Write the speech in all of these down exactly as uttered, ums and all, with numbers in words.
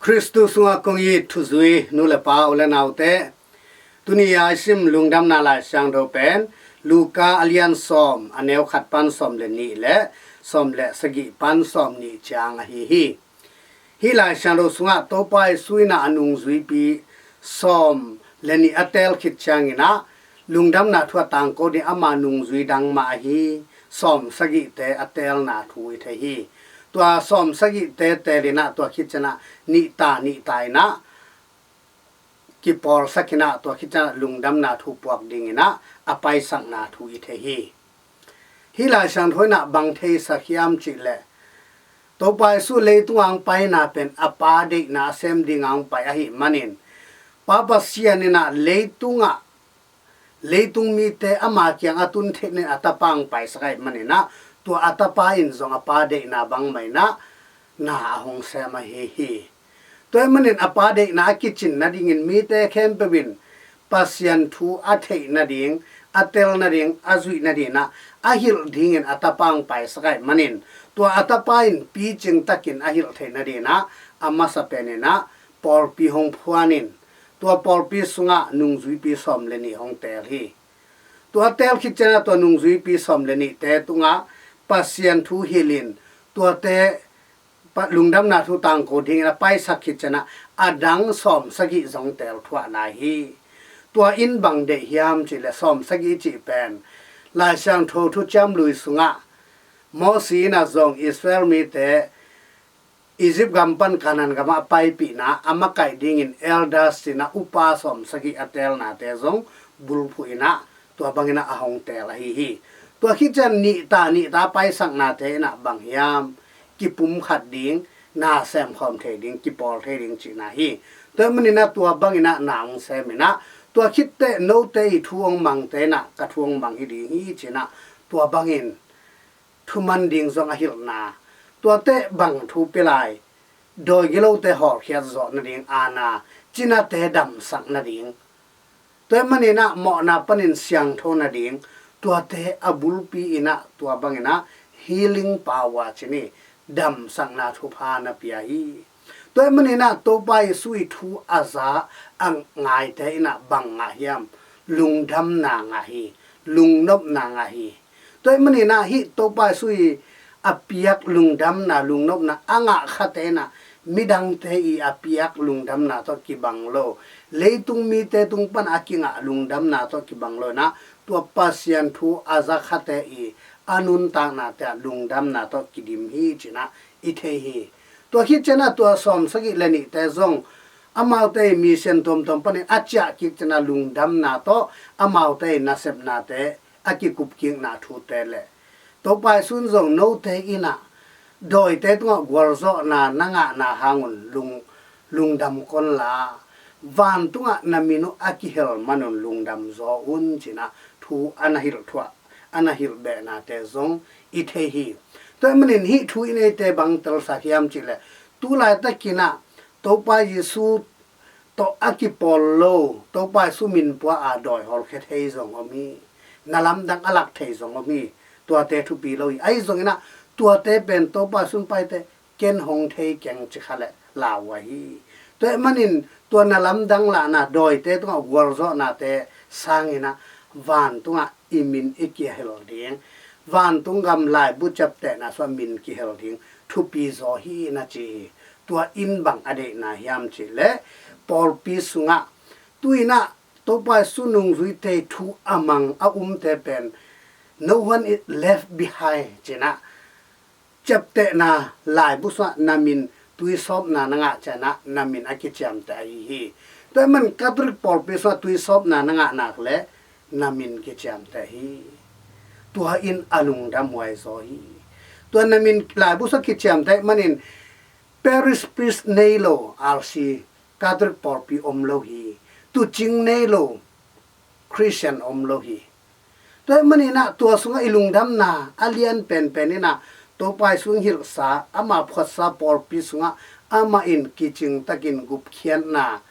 Khristu sungah kong it thuzui nu le pa, u le naute, tuni a i sim Lungdamna Lai Siangtho pen Luka a lian sawm, a neu khat pan sawm le nih le sawm le sagih pan sawm nih ciang ahi hi. Hih Lai Siangtho sungah Topa Jesu in ah a nungzuipi sawm le nih a teel khit ciangin ah lungdamna thu a tangko ding ama nungzui dang mah ahi sawm sagihte a teelna thu i thei hi. Tua sawm sagihte teel in ah tua khit ciangin ah nihta nihta in ah kipawlsak in ah tua khit ciangin ah lungdamna thu puak dingin ah a paisakna thu i thei hi. Hih Lai Siangtho in ah bang theisak hiam cih leh, Topa Jesu leitung a hong paina pen a Pa deihna a sem ding a hong pai ahih manin, Pa Pasian in ah leitungah, leitung mite ama kiang a tun theih nading a Tapa hong paisak ahih manin ah, tua a Tapa in zong a Pa deihna bangmah in ah na a hong sem ahi hi. Tua ahih manin a Pa deihna a kicin nadingin mite khempeuh in Pasian thu a theih nading, a tel nading, a zuih nading ah a hilh dingin a Tapa hong paisak ahih manin, tua a Tapa in picing takin a hilh theih nading ah a masa pen in ah pawlpi hong phuan in, tua pawlpi sungah nungzuipi sawm le nih hong teel hi. Tua teel khit ciangin ah tua nungzuipi sawm le nihte tungah Pasian thu hilh in, tuate pa-, lungdamna thu tangko dingin a paisak khit ciangin ah a dang sawm sagih zong teel thuah lai hi. Tua in bang deih hiam cih leh, sawm sagih cih pen Lai Siangtho Thuciam Lui sungah Moses in ah zong Israel mite Egypt gam pan Canaan gam ah a paipihna a makaih dingin elders ci-in ah upa sawm sagih a teelnate zong bulphuh in ah tua bangin ah a hong teel ahi hi. Tua khit ciang nihta nihta paisaknate in ah bang hiam, kipumkhat ding, na semkhawm thei ding, kipawl thei ding cihna hi. Tua ahih manin ah tua bangin ah na hong sem in ah, tua khit teh note i thu hong mangte in ah ka thu hong mang hi ding hi ci-in ah tua bangin thuman ding zong a hilhna. Tuate bang thu pia lai? Dawi gilote hawlkhiat zawh nading, aana, cinate damsak nading, tua ahih manin ah mawhna panin siangtho nading, tuate a bulpi in ah tua bangin ah healing power ci-in, damsakna thupha na pia hi. Tua ahih manin ah Topa Jesu i thu a za a ngaite in ah bang ngah hiam? Lungdamna ngah hi, lungnopna ngah hi. Tua ahih manin ah hih Topa Jesu i a piak lungdamna, lungnopna a ngah khate in ah midangte i a piak lungdamna tawh kibang lo, leitung mite tung pan a kingah lungdamna tawh kibang lo in ah, tua Pasian thu a za khate i a nuntaknate ah lungdamna tawh kidim hi ci-in ah i thei hi. Tua khit ciangin ah tua sawm sagih le nihte zong amaute i mission tuamtuam panin a ciah kik ciangin ah lungdamna tawh amaute i nasepnate a kikupkikna thute le, Topa Jesu in zong note in ah dawite tungah gualzawhna na ngahna hang un lung, lungdam kei un la, vantungah na min uh a kihel man un lungdam zaw un ci-in ah thu a na hilh thuah, a na hilh behnate zong i thei hi. Tua ahih manin hih thu i neite bang telsak hiam cih leh, tu laitakin ah Topa Jesu tawh a kipawl lo, Topa Jesu min pua a dawi hawlkhia thei zong om hi. Na lamdang a lak thei zong om hi. Tuate thupi lo hi. Ahi zongin ah tuate pen Topa Jesu in paite, ken hong thei keng ci kha leh lau uh ahi. Tua ahih manin tua na lamdang lahna, dawite tungah gualzawhnate sangin ah vantungah i min i kihel ding, vantung gam laibu ciaptehna sungah min kihel ding thupi zaw hi na ci hi. Tua in bang a deihna hiam cih leh, pawlpi sungah tu-in ah Topa Jesu nungzuite thu a mang a umte pen, no one is left behind ci-in ah, ciaptehna laibu sungah na min, tuisawpna na ngah ciangin ah na min a kiciamteh ahi hi. Tua ahih manin Catholic pawlpi sungah tuisawpna na ngah nak leh na min kiciamteh hi. Tua in a lungdamhuai zaw hi. Tua na min laibu sungah kiciamteh ahih manin parish priest nei lo R C, Catholic pawlpi om lo hi. Tuucing nei lo Christian om lo hi. Tua ahih manin ah tua sungah i lungdamna a lian penpen in ah Topa Jesu in hilhsa, ama phuatsa pawlpi sungah amah in kicing takin gupkhiatna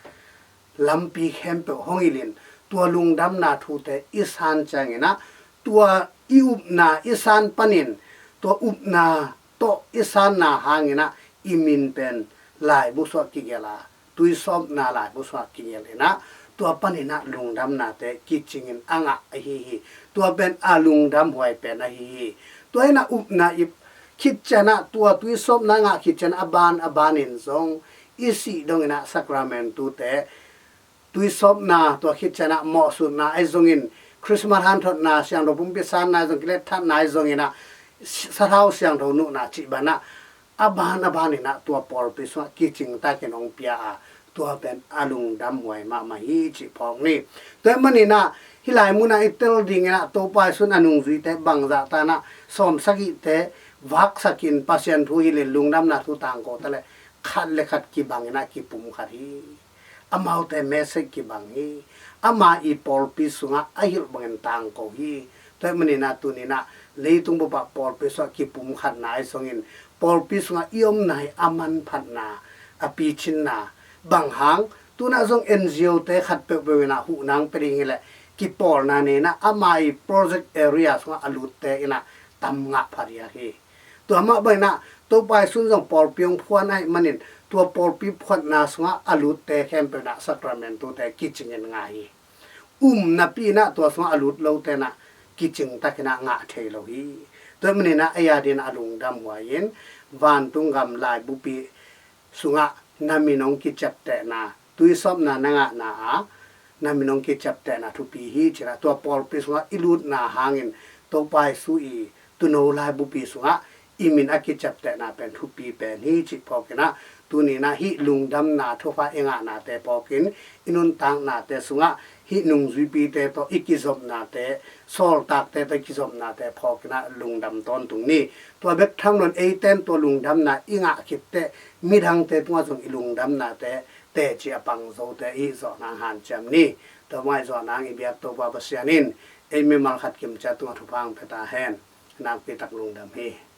lampi khempeuh hong hilh in, tua lungdamna thute i san ciangin ah, tua i upna i san panin, tua upna tawh i sanna hangin ah i min pen laibu sungah kigelh a, tuisawpna laibu sungah kigelh in ah, tua panin ah lungdamnate kicingin a ngah ahi hi. Tua pen a lungdam huai pen ahi hi. Tua in ah upna i khit ciang ah, tua tuisawpna ngah khit ciang ah, a ban a banin zong i sih dongin ah sakramentute, tuisawpna, tua khit ciang ah mawhsutna ahi zongin, Christmas hanthotna, siangtho pumpi sanna ahi zong, kiletthatna ahi zongin ah, sathau siangtho nuhna cih banah, a ban a banin ah tua pawlpi sungah kicing takin hong pia a, tua pen a lungdam huai mahmah hi cih phawk ni. Tua ahih manin ah hih lai munah i tel dingin ah, Topa Jesu in a nungzuite bangzah tan ah sawmsagihte vaksak in, Pasian thu hilh in, lungdamna thu tangko ta leh, khat le khat kibangin ah kipumkhat hi. Amaute message kibang hi. Ama i pawlpi sungah a hilh bangin tangko hi. Tua ahih manin ah tuni in ah leitung bup ah pawlpi sungah kipumkhatna ahi zongin, pawlpi sungah i omna hi a manphatna, a picinna, bang hang, tu in ah zong N G O-te khat peuhpeuh in ah huhna pia ding hileh, kipawlna nei in ah ama i project area sungah a lutte in ah tam ngah phadiak hi. Tua mah bangin ah Topa Jesu in zong pawlpi hong phuan ahih manin, tua pawlpi phuatna sungah a lutte khempeuh in ah sakramentute kicingin ngah hi. Um napi in ah tua sungah a lut lote in ah kicing takin ah ngah thei lo hi. Tua ahih manin ah ei adingin a lungdam huai in, vantung gam laibupi sungah na min hong kiciaptehna, tuisawpna na ngahna ah na min hong kiciaptehna thupi hi ci-in ah, tua pawlpi sungah i lutna hangin Topa Jesu i tuuno laibupi sungah i min a kiciaptehna pen thupi pen hi cih phawk in ah, tuni in ah hih lungdamna thupha i ngahnate phawk in, i nuntaknate sungah hih nungzuipite tawh i kizopnate, sawltakte tawh i kizopnate phawk in ah lungdam tawntung ni. Tua bek tham loin eite in tua lungdamna i ngah khit teh, midangte tungah zong i lungdamnate teci a pang zote i hih zawh nang hanciam ni. Tua mah i zawh nang i biak Topa Pasian in ei mimal khat kimciat tungah thupha hong pia ta hen. Nakpi tak lungdam hi.